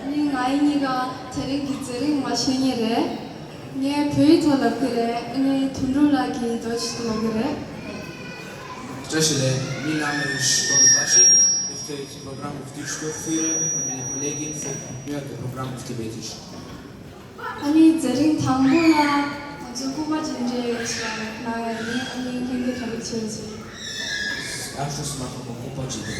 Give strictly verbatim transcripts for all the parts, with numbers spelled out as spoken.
ནི་ང་ཡི་གཉིས་ཀ་དེ་རིང་གི་མཛད་རིམ་མ་ཤེས་ངེས་རེད། ངས་བོད་ཡིག་ཐོག་ལབ་ཀྱི་རེད། ཨ་ནི་དོན་གྲུབ་ལགས་ཀྱིས་རྡོ་རྗེ་ཐོག་ལབ་ཀྱི་རེད། བཀྲ་ཤིས་བདེ་ལེགས། Mein Name ist Don Paschek. Ich stehe zum Programm auf Deutsch durchführe und meine Kollegin für die Programm auf Tibetisch. ཨ་ནི་མཛད་རིམ་དང་པོ་ལ་ང་ཚོ་སྐུ་པར་འགྲན་བསྡུར་ཞིག་གནང་ཡ་ཡིན། ཨ་ནི་ལྷན་རྒྱས་གྲ་སྒྲིག་བྱེད་རོགས་བྱེད། Anschluss machen wir Opa Jide.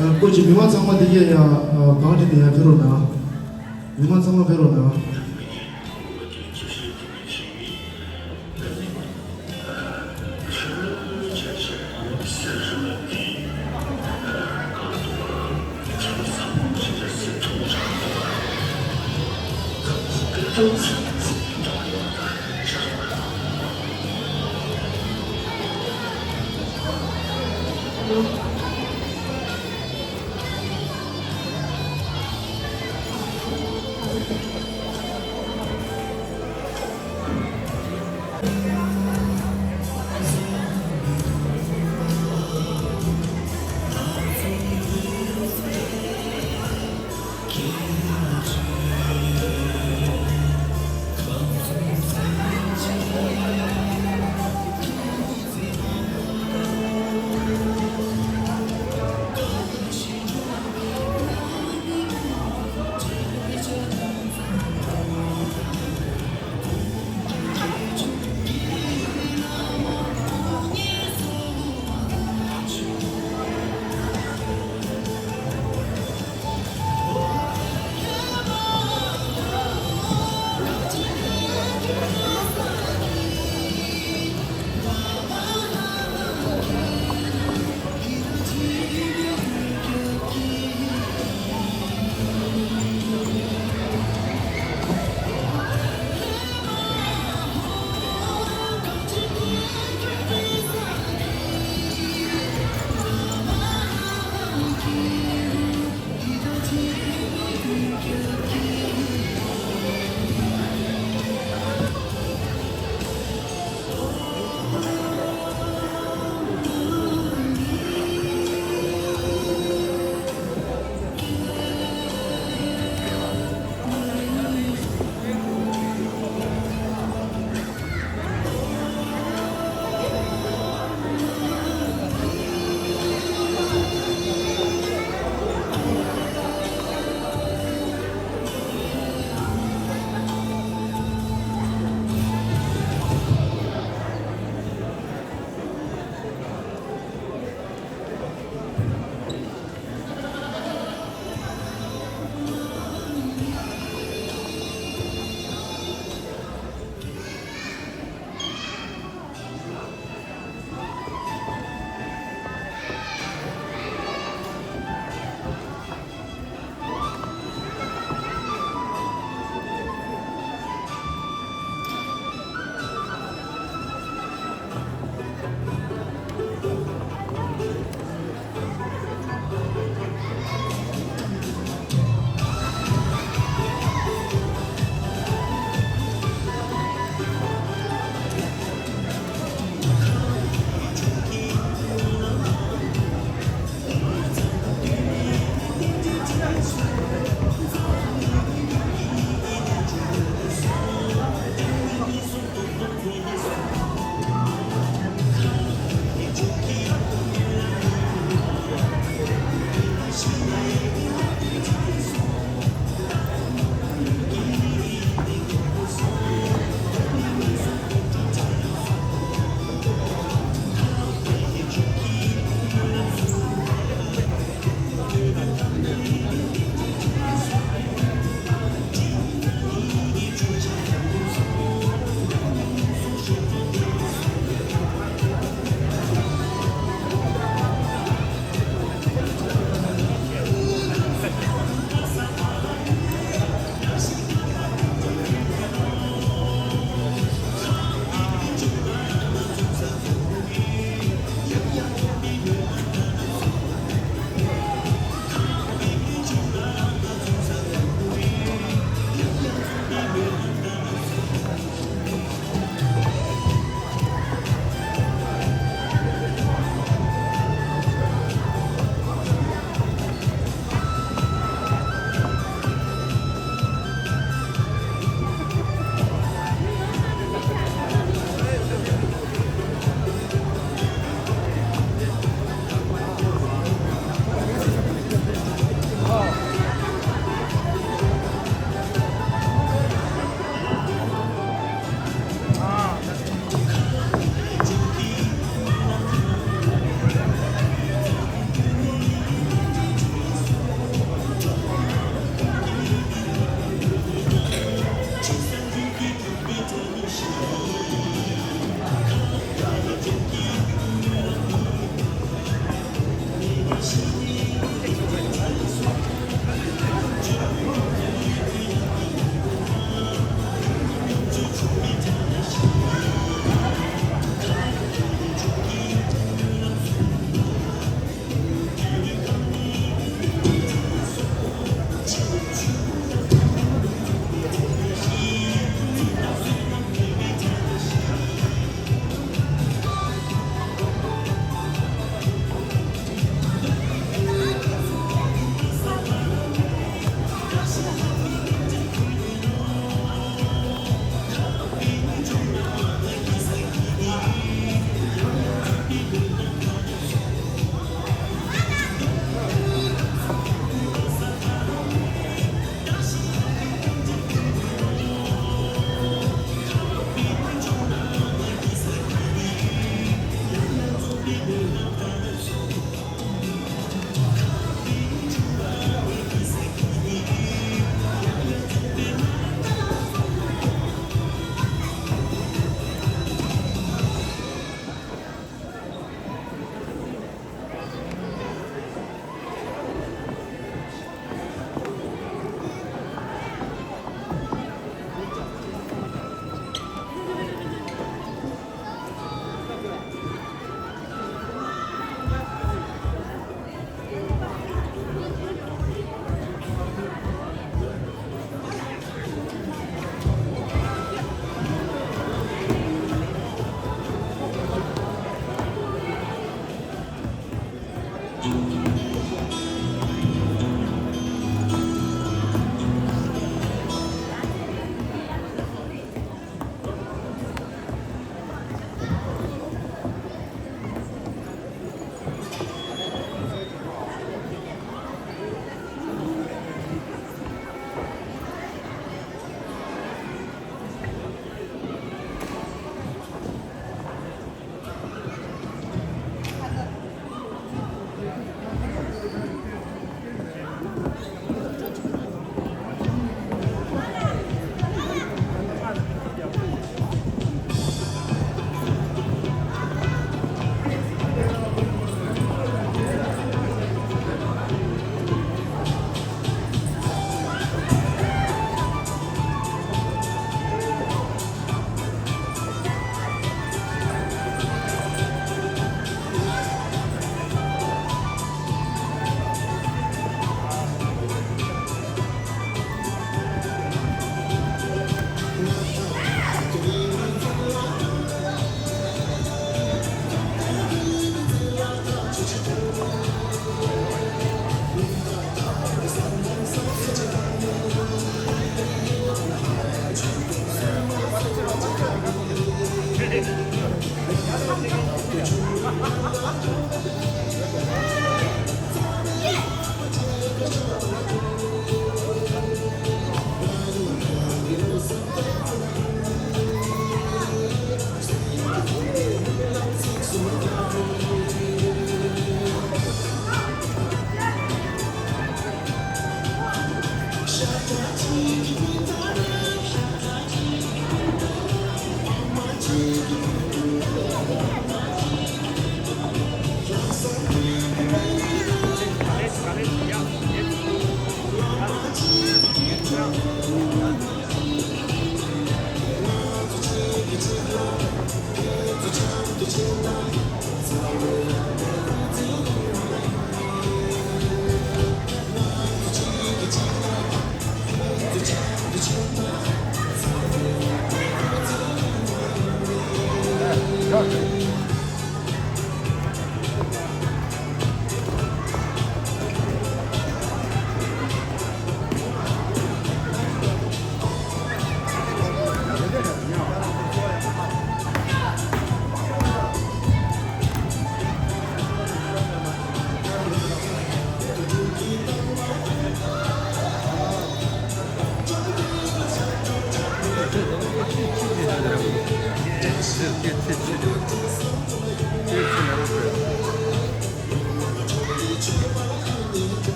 ཨ། སྐུ་མཁྱེན། མི་མང་ཚང་མ་འདི་གས་ཡང་གང་དྲི་དེ་ཡང་ཕེབས་རོགས་གནང་། མི་མང་ཚང་མ་ཕེབས་རོགས་གནང་།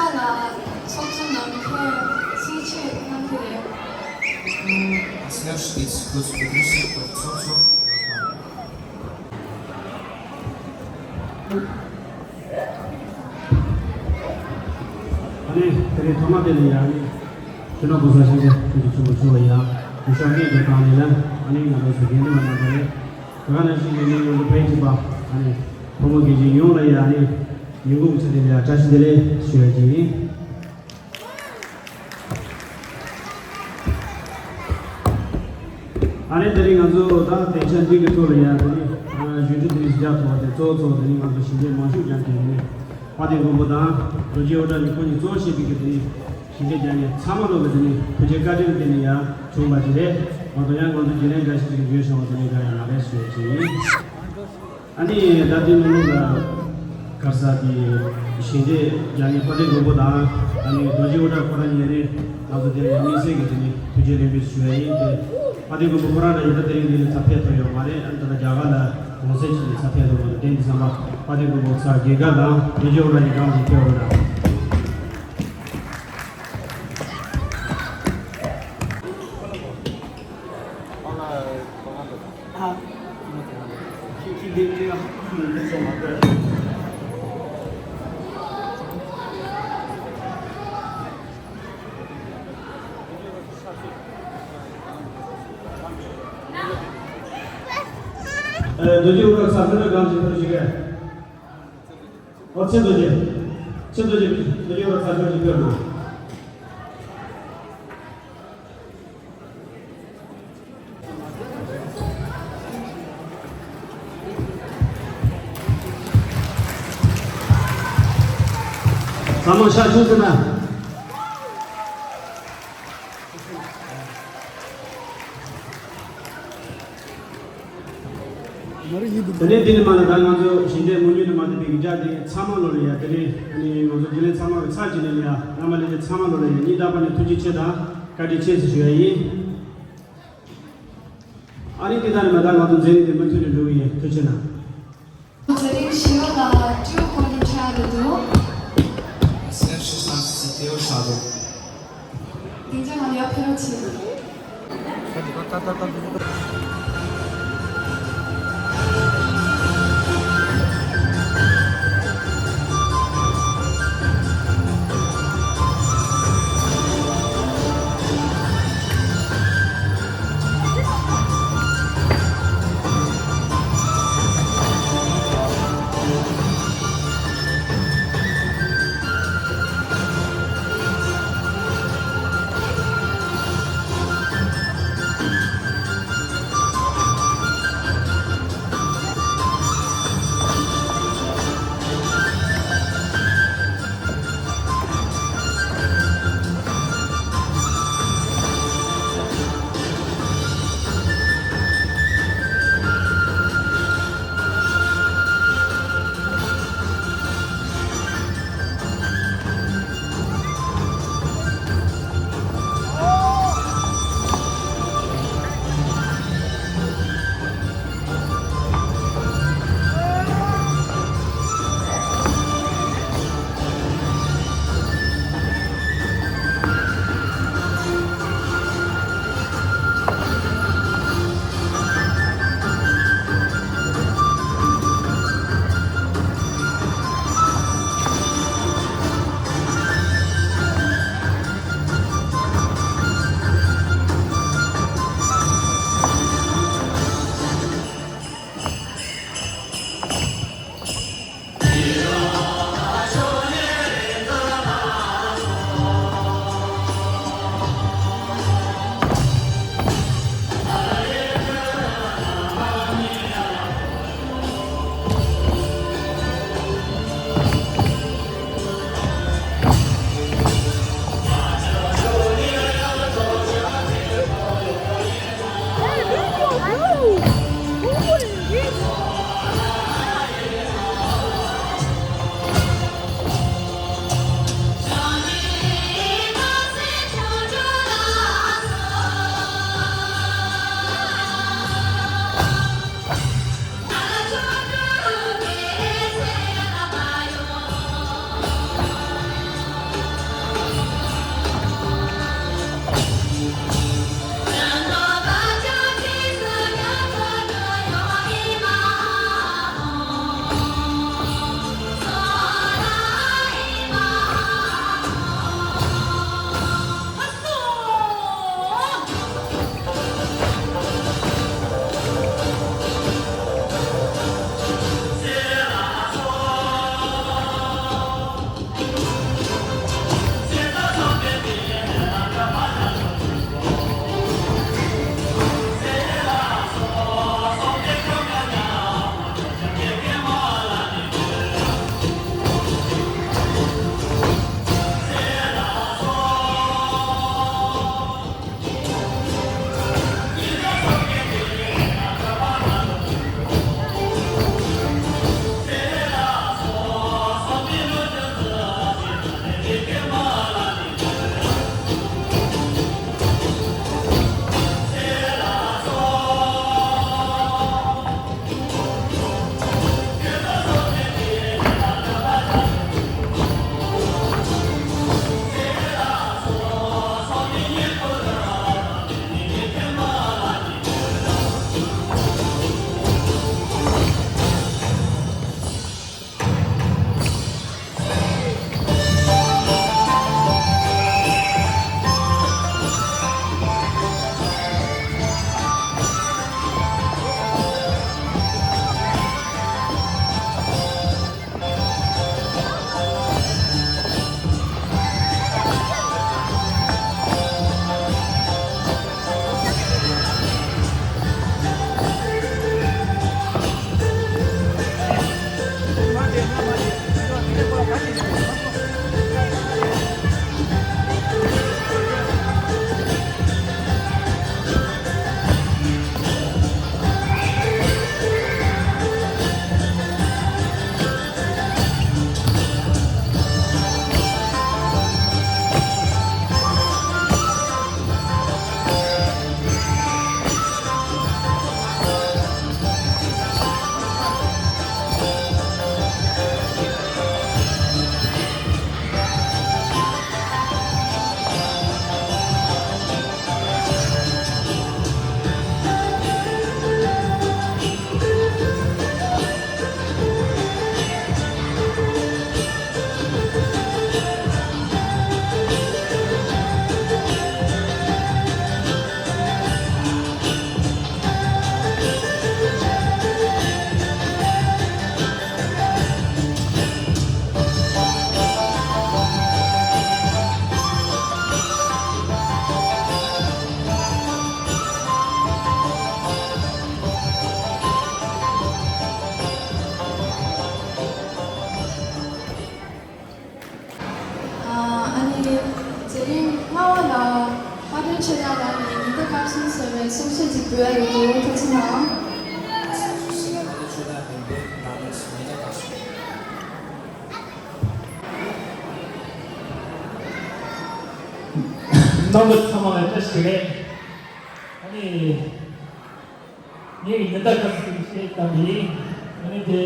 ལ་ཚོགས་གཙོ་ནམ་མཁའི་གསུང་ཆོས་གནང་གི་རེད། Als nächstes kurz Begrüßung auf Zozo. ཨ་ནི་དེ་རིང་ཐོག་མ་དེ་ནས་ཡང་ནི་ཁྱེད་རང་ཕོ་གསར་ཤེས་བྱ་ཁྱེད་ཀྱི་ཆུང་མ་ཆུང་བ་ཡང་ཞུ་ཤག་ངེས་དུ་བཏང་ནས་ལ་ཨ་ནི་ང་རང་ཚོ་རྒན་ནི་མ་གནང་པ་རེད། དེ་ག་ནང་བཞིན་ངེད་གཉིས་ཡོངས་སུ་ཕན་ཆེ་བ་ཨ་ནི་ཕོ་མོ་དགེ་བཤེས་ཡོངས་ལ་ཡང་ནི་ཉིན་གུང་ཚེ་དེ་ལ་ཡང་བཀྲ་ཤིས་བདེ་ལེགས་ཞུ་ཡ་ཅིག་ཡིན། ཨ་ནི་དེ་རིང་ང་ཚོ་ད་སྡིངས་ཆ་འདི་གི་ཐོག་ལ་ཡང་དེ་ནི་གཞོན་ནུ་དེ་རིང་བཞག་ཐོག་དེ་གཙོ་བོ་གཙོ་བོ་དེ་ནི་ང་ཚོ་ཞི་འགྲིག་མང་ཤོས་ཀྱང་དེ་ནི་དཔལ་ལྡན་མགོན་པོ་དང་རྡོ་རྗེ་འུར་སྒྲ་ནི་ཁོ་གཉིས་གཙོ་བོ་བྱེད་པའི་གི་དེ་ནི་ཞི་འགྲིག་ཀྱང་ནི་ཚང་མ་ལོག་གི་དེ་ནི་ཐུགས་རྗེ་བཀའ་དྲིན་དེ་ནི་ཡང་བྱུང་བ་ཅིག་རེད། ང་ཚོ་ཡང་ང་ཚོ་དགེ་ལས་འགའ་ཞིག་གིས་འགྱོད་བྱུང་བ་དེ་ནི་འགའ་ཡང་མ་རེད་ཞུ་ཡ་ཅིག་ཡིན། ཨ་ནི་ད་ལྟའི་ནང་ལོགས་ལ་ག་རེ་ཟེར་དེ་ཞི་འགྲིག་རྒྱ་ནི་དཔལ་ལྡན་མགོན་པོ་དང་ཨ་ནི་རྡོ་རྗེ་འུར་སྒྲ་ཁོ་རང་གཉིས་རེད། ང་ཚོ་དེ་ལ་དམིགས་བསལ་གྱི་དེ་ནི་ཐུགས་རྗེ་ལེགས་འབུལ་ཞུ་ཡ་ཡིན་ཏེ། དཔལ་ལྡན་མགོན་པོ་ཁོ་རང་ལ་ཡིན་ད་དེ་རིང་འདི་ནི་ཚབ་ཐེབས་ཐུབ་ཡོད་མ་རེད། ཨ་ནི་ད་ལྟ་རྒྱ་གར་ལ་གོང་གསལ་ཞིག་ནི་ཚབ་ཐེབས་ཐུབ་མ་རེད། དེ་འདི་བསམ་པ་དཔལ་ལྡན་མགོན་པོ་ཚ་དགེ་དགའ་དང་རྡོ་རྗེ་འུར་སྒྲ་གཉིས་གང་ཞིག་ཐེབས་རོགས་གནང་། རྡོ་རྗེ་འུར་སྒྲ་ཚ་ཕུ་ན་གང་ཞིག་ཕུ་ཞིག་གས། ཨོ་ཚེ་རྡོ་རྗེ། ཚེ་རྡོ་རྗེ་རྡོ་རྗེ་འུར་སྒྲ་ཚ་ཕུ་ཞིག་ཕུ་རོགས། ཚང་མ་ཤ་ཆུང་ཟེར་ན། དེ་ནས་འདི་ནས་མར་ལ་ད་ང་ཚོ་ཞི་འགྲིག་མུ་མྱུར་དུ་མ་ཐེབས་པའི་རྒྱ་དེ་ཚང་མ་ལོ་ལ་ཡ་དེ་ནས་ཨ་ནི་ང་ཚོ་དགེ་ལས་ཚང་མ་གི་ཚར་གཅིག་ནས་ལ་ཡ་རྣམ་པ་ལྷན་རྒྱས་ཚང་མ་ལོ་ལ་ཡ་སྙིང་ཐག་པ་ནས་ཐུགས་རྗེ་ཆེ་དང་བཀའ་དྲིན་ཆེ་ཟེར་ཞུ་ཡ་ཡིན། ཨ་ནི་དེ་ལྟར་མ་ད་ང་ཚོ་མཛད་རིམ་དེ་མུ་མཐུད་ནས་འགྲོ་གི་ཡིན། ཐུགས་རྗེ་གནང་། དེ་རིང་ཞི་བ་ལ་སྤྲེའུ་སྐོར་གྱི་ཆ་རེད་འདུག Als nächstes tanzt die Theo Schade. དེང་ཆ་ང་ཡར་ཕེབས་རོགས་བྱེད། ཡོད་འདུག་ཐུགས་རྗེ་གནང་། རྣམ་པ་ཚང་མ་ལ་བཀྲ་ཤིས་བདེ་ལེགས། ཨ་ནི། ངས་ཉིན་ལྟར་སྐབས་སུ་བཤད་བཏང་ཡིན། ཨ་ནི་དེ།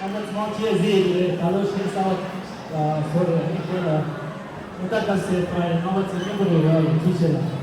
རྣམ་པ་ཚང་མ་བཅས་གཟིགས་ཡོད་རེད། ད་ལོ་གཞས་གསར་པ་བཟོ་རེད། ཨ་ནི་དེ་ལ་ཉིན་ལྟར་སྐབས་སུ་བཏང་ཡིན། རྣམ་པ་ཚོས་སྙན་པོ་རེ་རེ་བ་ལ་ཐུགས་རྗེ་ཆེ་ལ།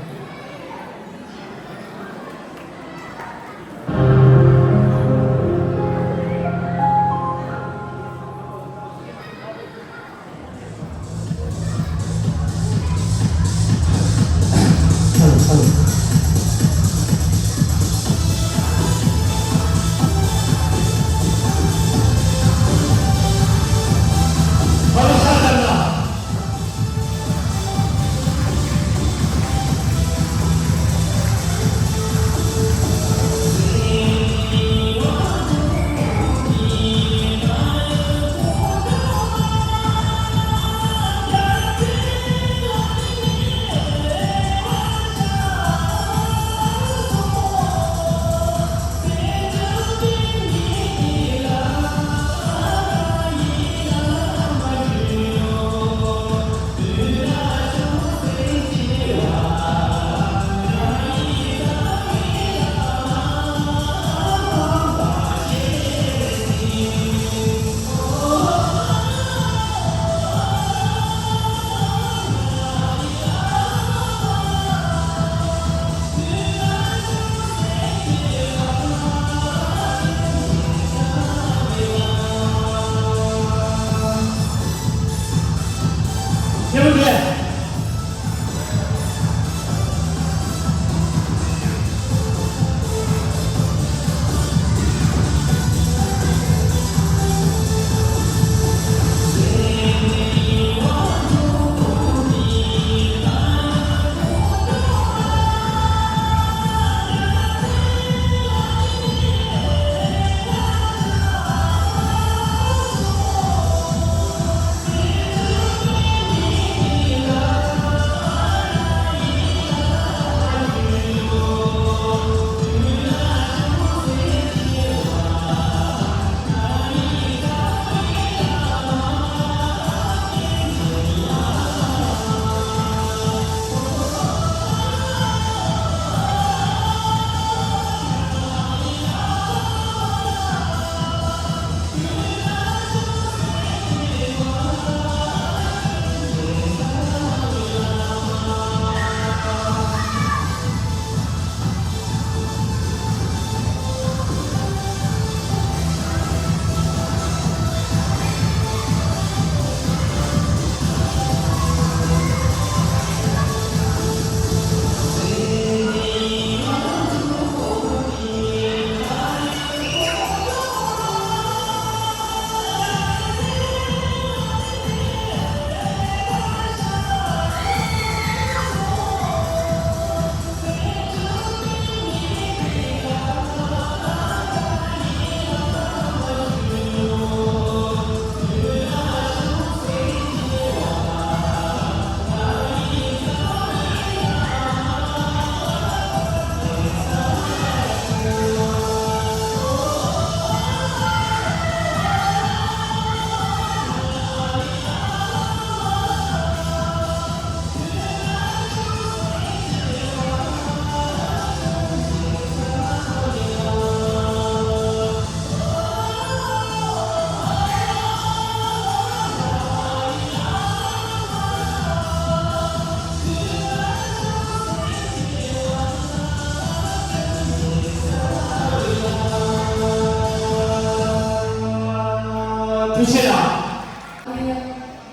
ཐུགས་རྗེ་གནང་།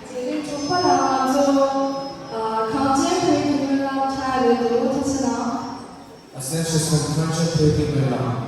རྗེས་རིམ་དྲུག་པ་ལ་ང་ཚོ་གངས་ཅན་བོད་ཀྱི་སྨོན་ལམ་འཁྲབ་ཡོད་འདུག་ཐུགས་རྗེ་གནང་། Ascension from Kangchen Philippine Mela.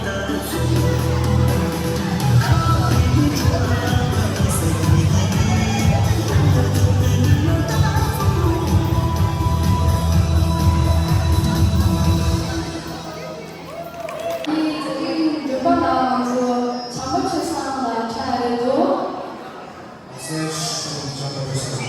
འདི་རིང་འདོན་པ་ནང་ང་ཚོ་བྱམས་པ་ཆོས་བཟང་ལ་འཁྲབ་ཡ་རེད་འདུག་སོང་།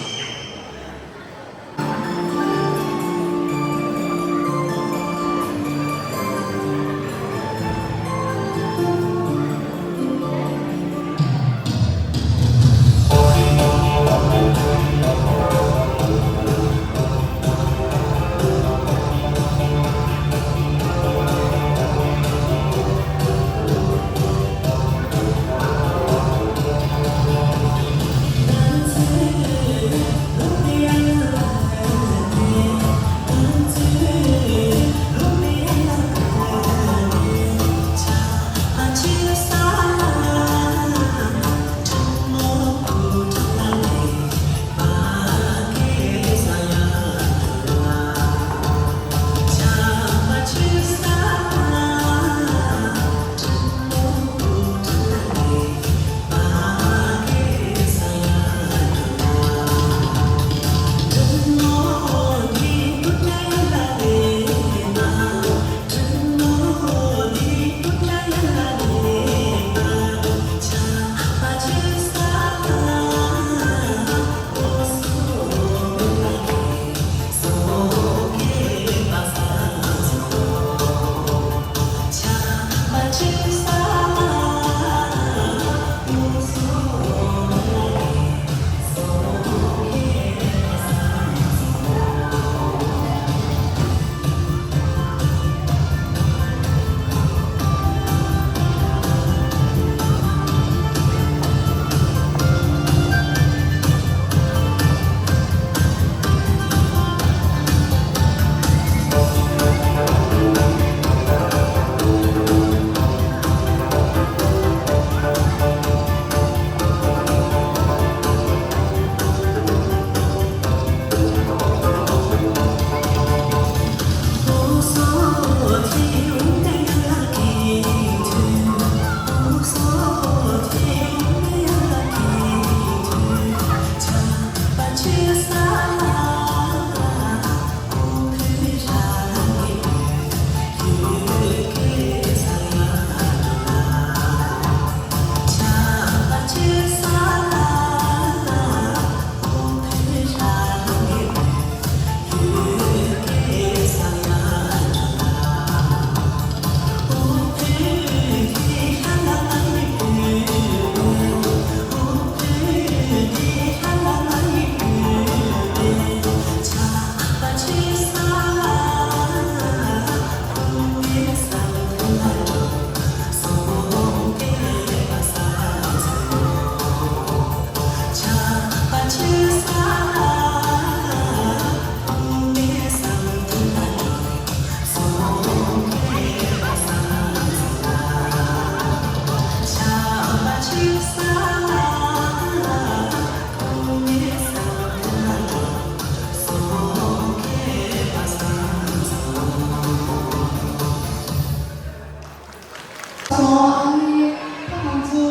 ཨ་ནི་ཁ་ང་ཚོ་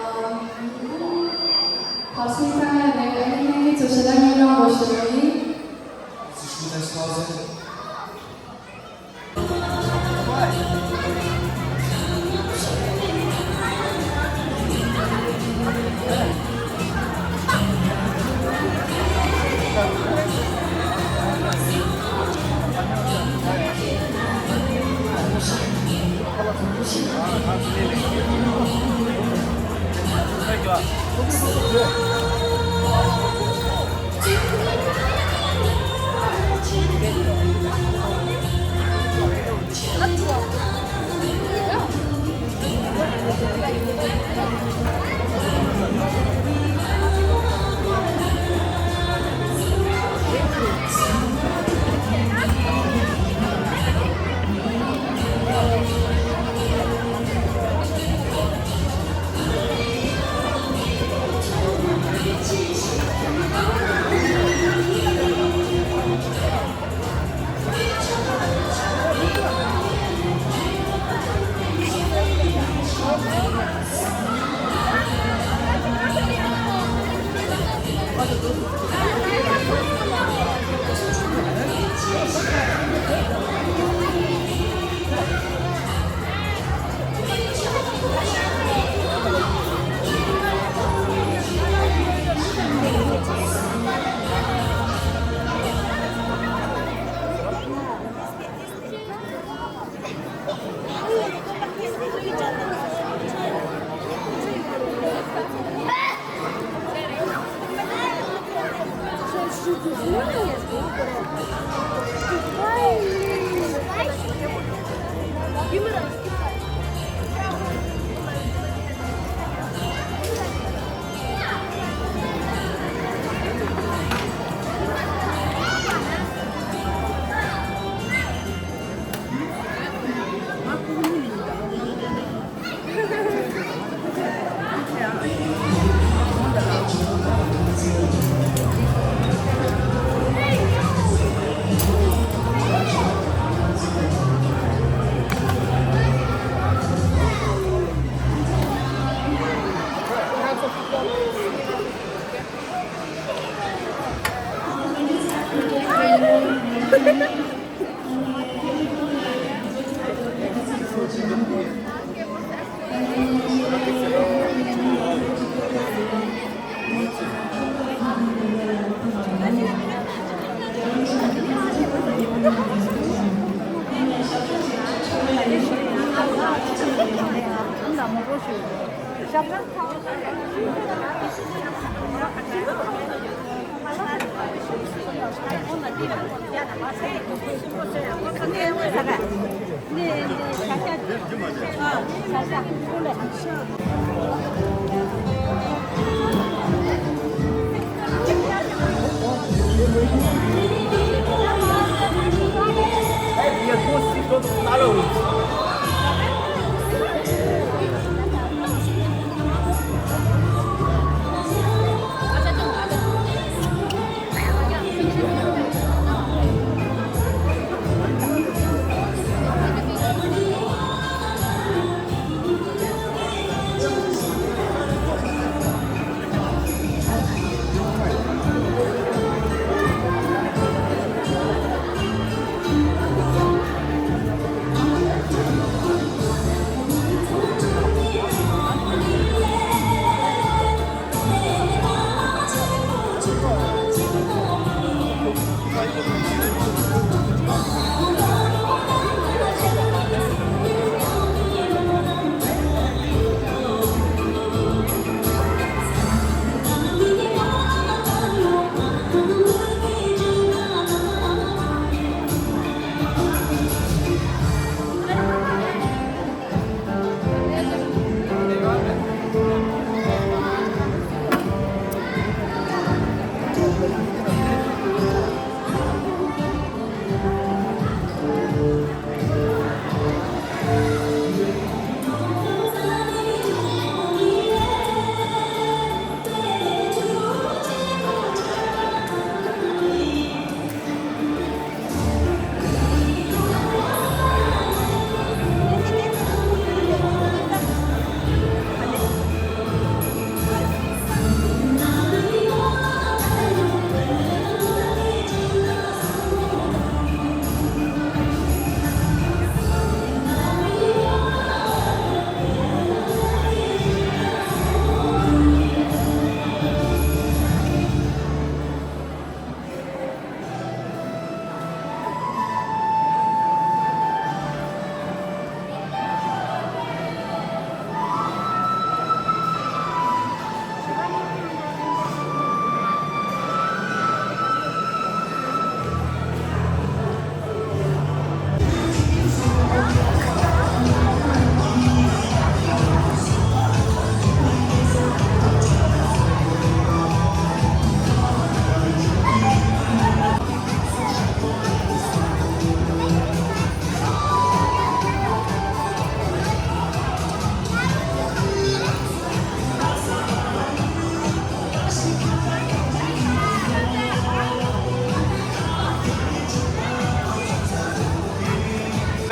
ཨམ་བར་སེང་བཏང་ཡ་རེད། ཨ་ནི་ལྷན་རྒྱས་ཚོ་ཞེ་དྲག་སྙན་སྒྲོན་དགོས་ཞུ་ཡ་ཡིན།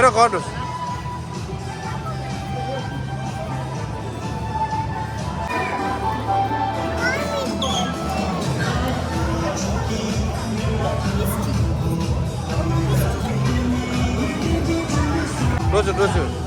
Pero gordos. Roger, Roger.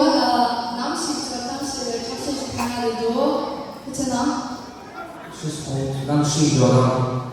ལ་ནམ་ཞིག་ཇོ་ནང་ཞེས་པའི་འཁྲབ་ཆས་ཤིག་གཏོང་ཡ་རེད་འདུག་ཁྱེད་ཚོས་ན། ཤིས་ཁོང་ནམ་ཞིག་ཇོ་ནང་།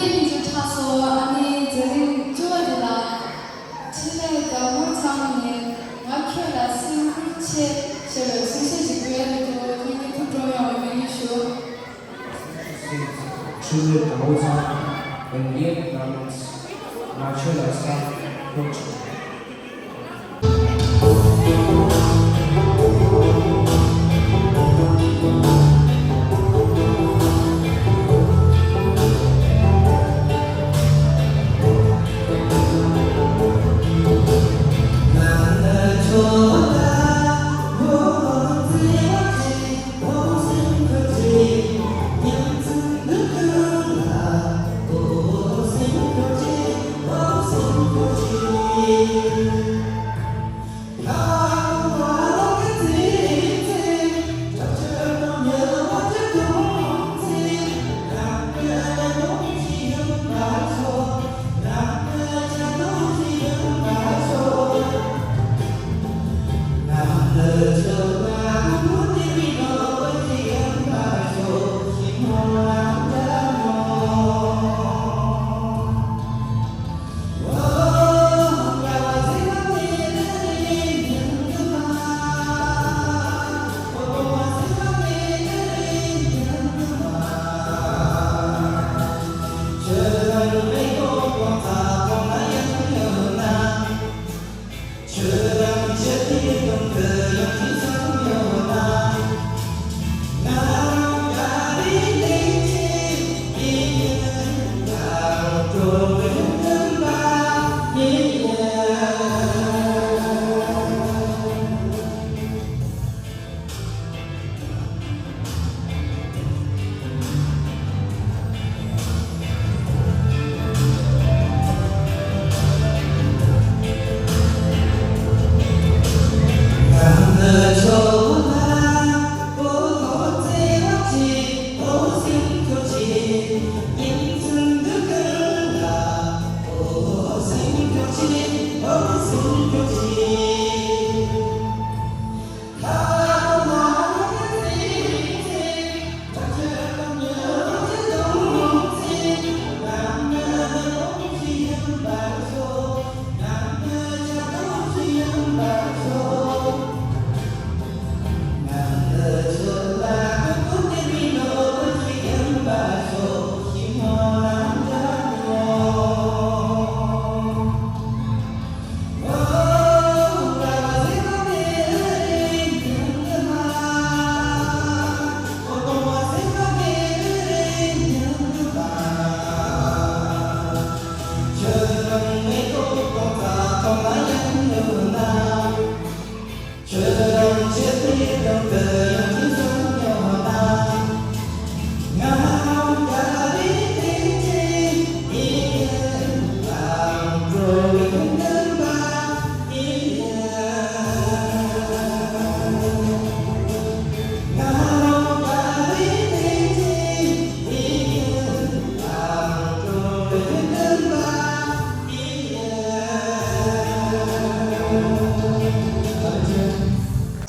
ཉིན་བཅུ་ཕྲག་སོ་ཨ་ནི་མཛད་རིམ་བཅུ་པ་འདི་ལ། འཕྲིན་ལས་ཟླ་བོ་ཚང་ནས་ང་ཁྱོད་ལ་སེམས་ཁུར་ཆེ་ཞེས་པའི་གསུང་བཤད་ཅིག་འབུལ་ཡ་རེད་འདུག་ཁྱེད་ཀྱིས་ཐུགས་སྤྲོ་ཡོང་བའི་སྨོན་འདུན་ཞུ། འཕྲིན་ལས་ཟླ་བོ་ཚང་། When we are young, ང་ཁྱོད་ལ་སེམས་ཁུར་ཆེ།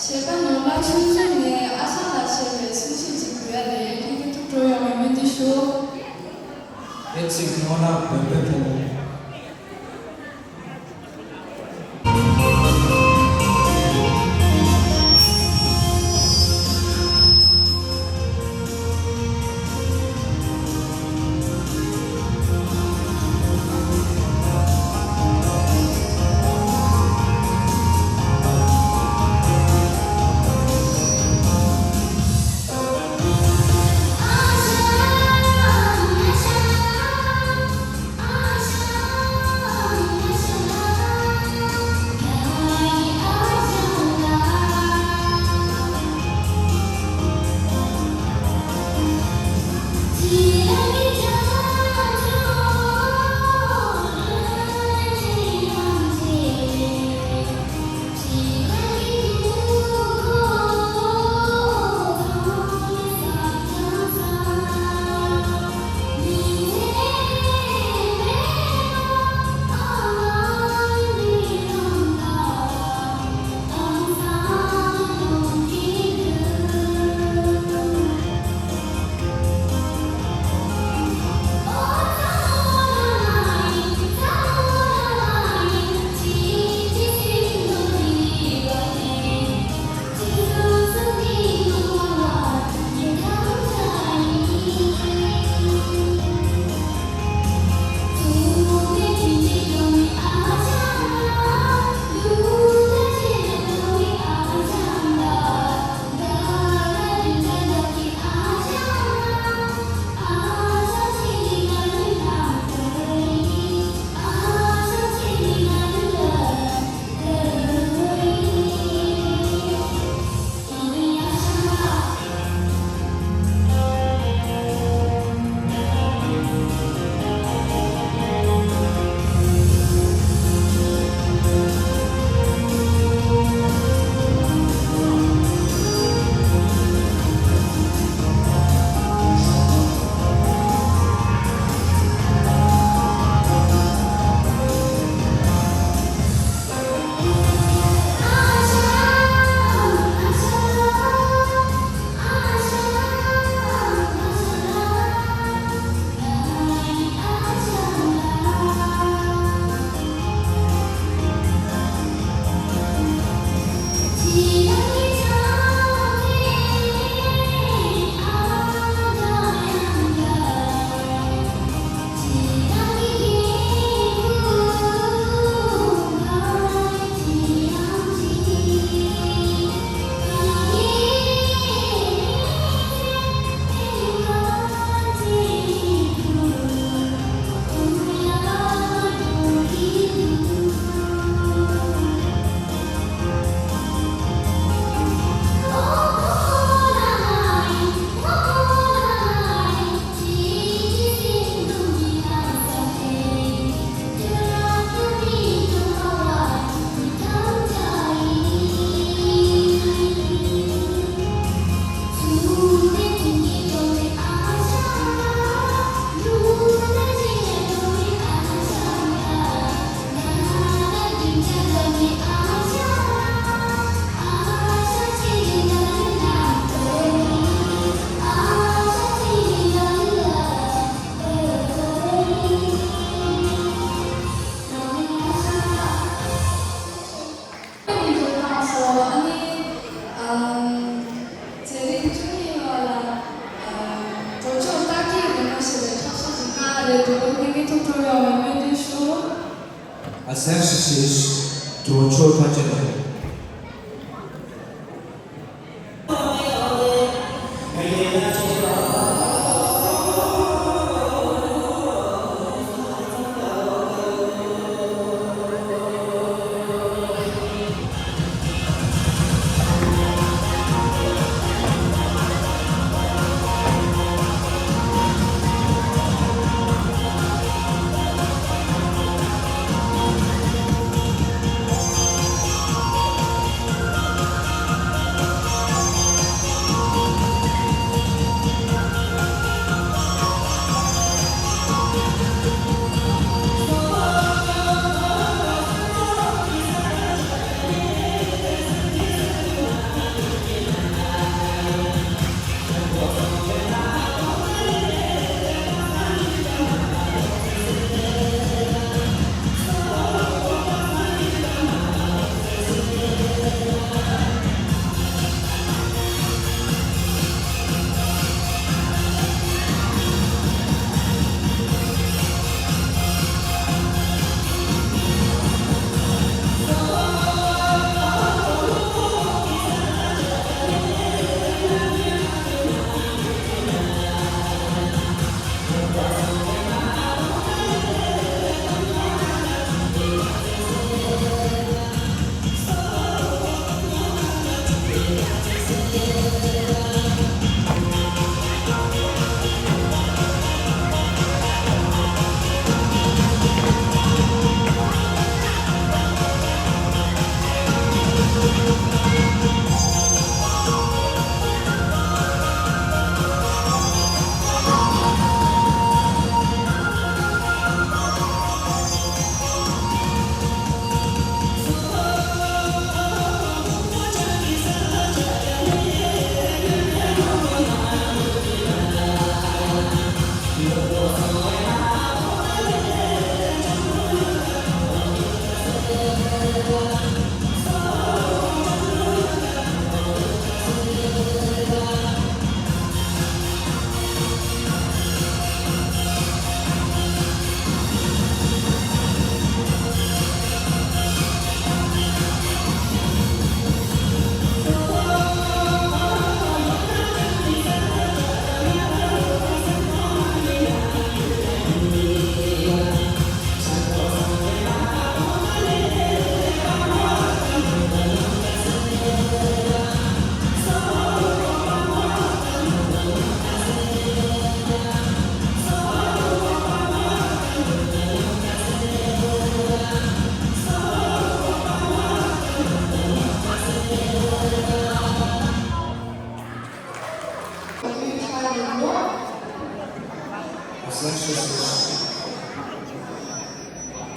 གཞས་བཏང་ཡོང་ལ་ཆུང་ཆུང་ནས་ཨ་ཞང་ལ་བྱས་པའི་གསུང་བཤད་ཅིག་དགོས་ཡ་རེད། ཕ་གི་ཐུགས་སྤྲོ་ཡོང་བའི་སྨོན་འདུན་ཞུ། དེ་ཚིག་ངོ་ན་བོད་པའི་ཕོ་མོ། དེ་རིང་ཐུགས་སྤྲོ་བའི་སྨོན་འདུན་ཞུ། ཨ་སེམས་ཤིག་ཤིག་དུ་ཆོས་ཐམས་ཅད་དང་།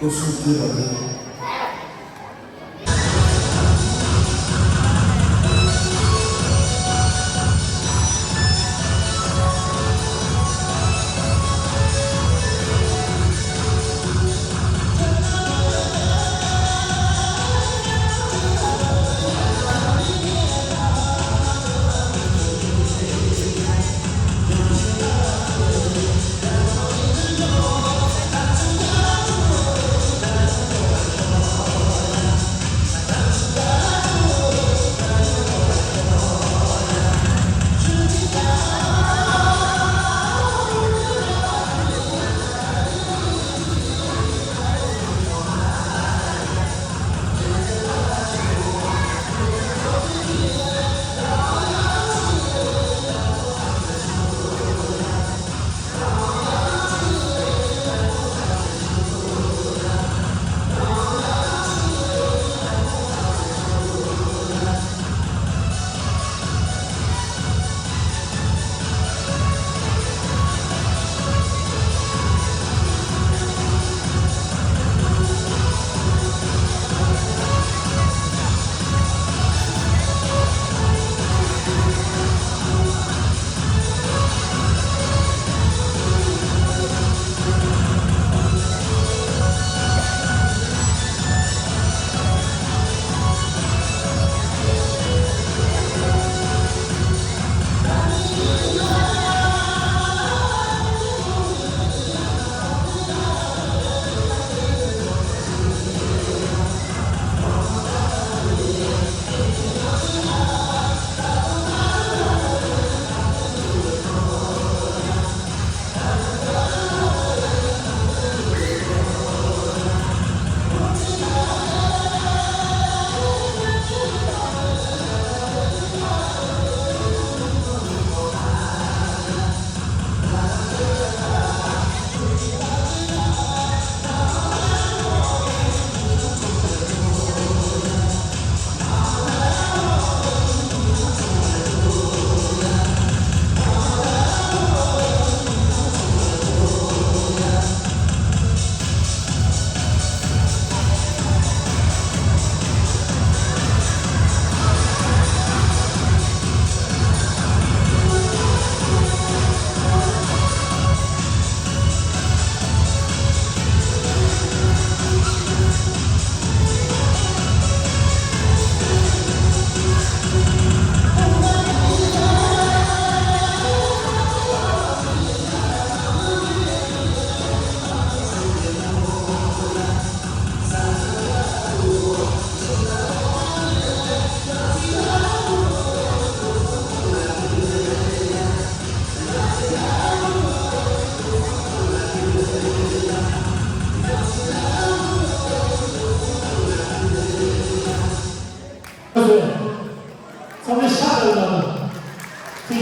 སྐུ་གཟུགས་བསྟོད་པ་ཡིན།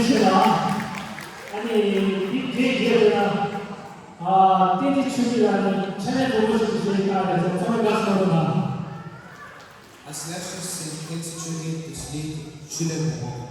ཆེ་ལ། ཨ་ནི་འདི་གྲས་བརྒྱད་ལ། ཨ། བསྟན་འཛིན་ཆོས་སྐྱིད་ལགས་ནས་འཕྲིན་ལས་མགྱོགས་པོ་ཞིག་བཞེས་བཀའ་ལས་ཚང་མས་དགའ་བསུ་གནང་རོགས་གནང་། Als nächstes singt Tenzin Chöngit das Lied Chile Moho.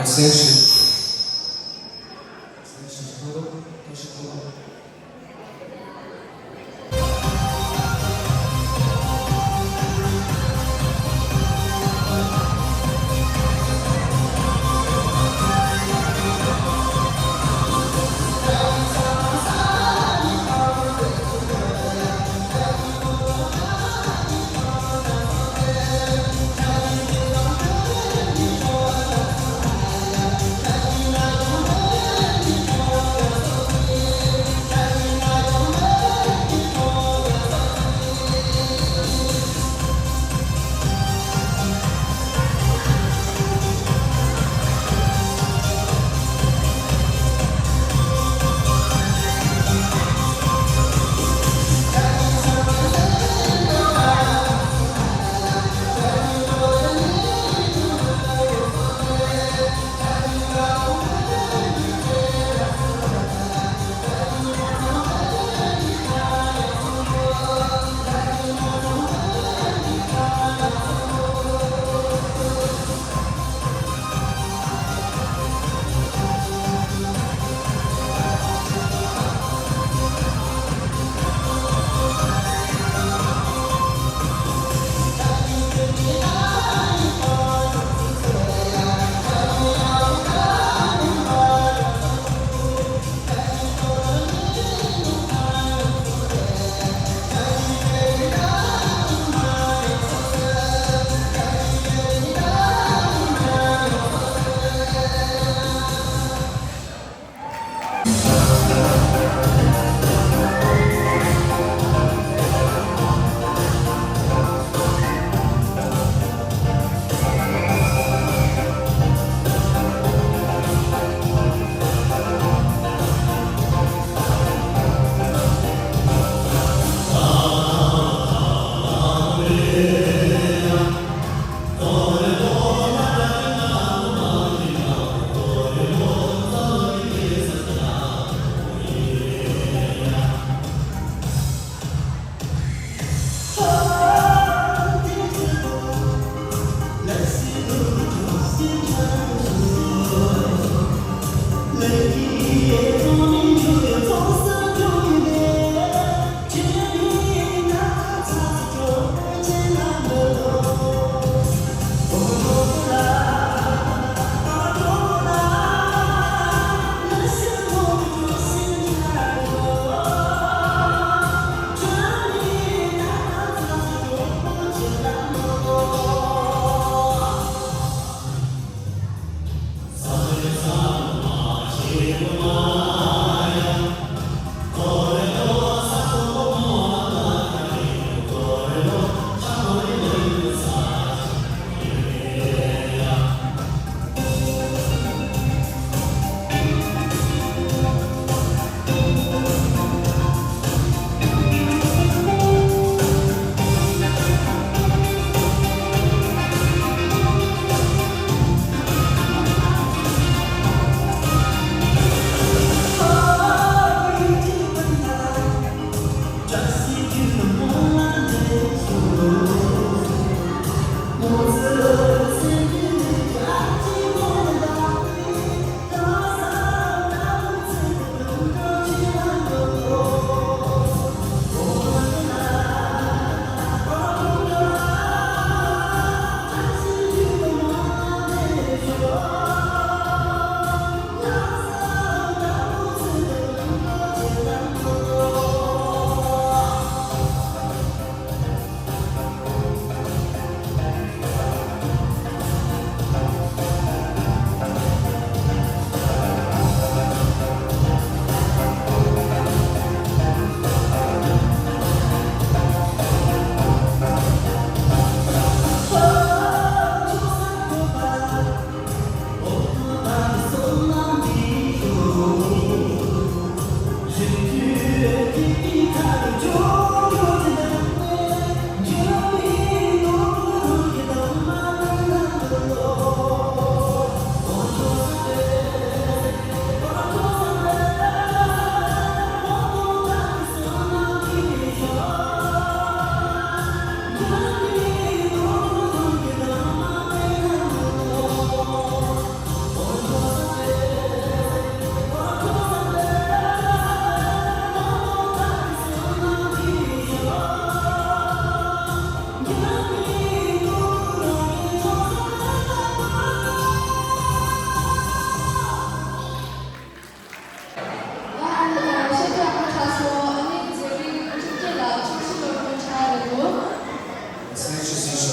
Als nächstes. Als nächstes Polo. Das ist Polo. ཨ་ནི་ཤེས་རྒྱ་པོ་ཆགས་སོང་། ཨ་ནི་མཛད་རིམ་བཅུ་བརྒྱད་ལ་ཆོག་ཤེས་ལོ་དགུ་ཆགས་རེད་འདུག་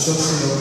ཆོག་ཤེས་ལོ།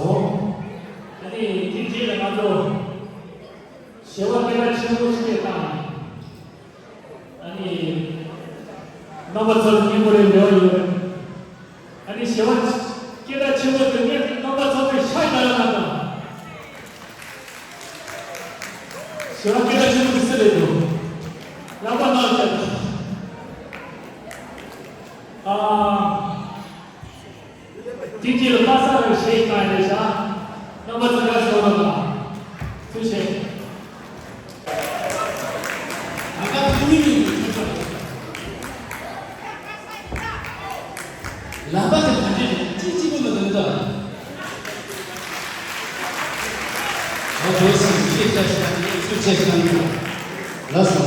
ཨ་ནི་དེ་རྗེས་ལ་ང་ཚོ་ཞི་བ་སྐད་གྲགས་ཆེན་པོ་ཞིག་བཏང་ནས། ཨ་ནི་རྣམ་པ་ཚོར་སྙིང་པོ་རེ་འབྲེལ་བ་ཡོད། ཨ་ནི་ཞི་བ་སྐད་གྲགས་ཆེན་པོ་དེ་ངས་རྣམ་པ་ཚོ་ནས་ཤ་ཡི་ན་ཡོད་ན་དང་། ཞི་བ་སྐད་གྲགས་ཆེན་པོ་དེ་སུ་རེད་འདུག་ལག་པ་བསྣོལ་བྱས། ཨ། དེ་རྗེས་ལ་ལྷ་ས་རུ་གཞས་བཏང་ཡ་རེད་ཤག་རྣམ་པ་ཚོ་དགའ་བསུ་གནང་དང་། ཐུགས་རྗེ་ཆེ། ད་ལྟ་ཕ་མི་མིང་གི་ཐུགས་རྗེ་ཆེ། ལག་པ་དེ་ག་འདྲས་རེད། གཅིག་གཅིག་པོ་མ་འདུག་ད། ཨོ་བོད་སི་ཤེས་བྱ་ཞིག་དང་ཤུགས་ཆེ་ཞིག་དང་ཡོད། ལགས་སོ།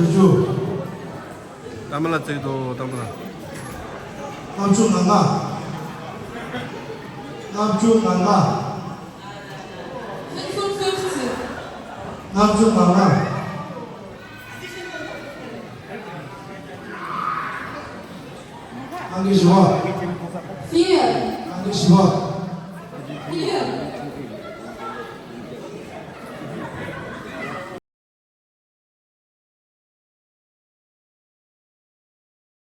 བཅུ། བླ་མ་ལ་བརྩེགས་དང་དང་པོ་དང་། ལྔ་བཅུ་ང་ལྔ། ལྔ་བཅུ་ང་ལྔ། ལྔ་བཅུ་ང་ལྔ། ཨང་ཀི་བཞི་པ། Fear. ཨང་ཀི་བཞི་པ།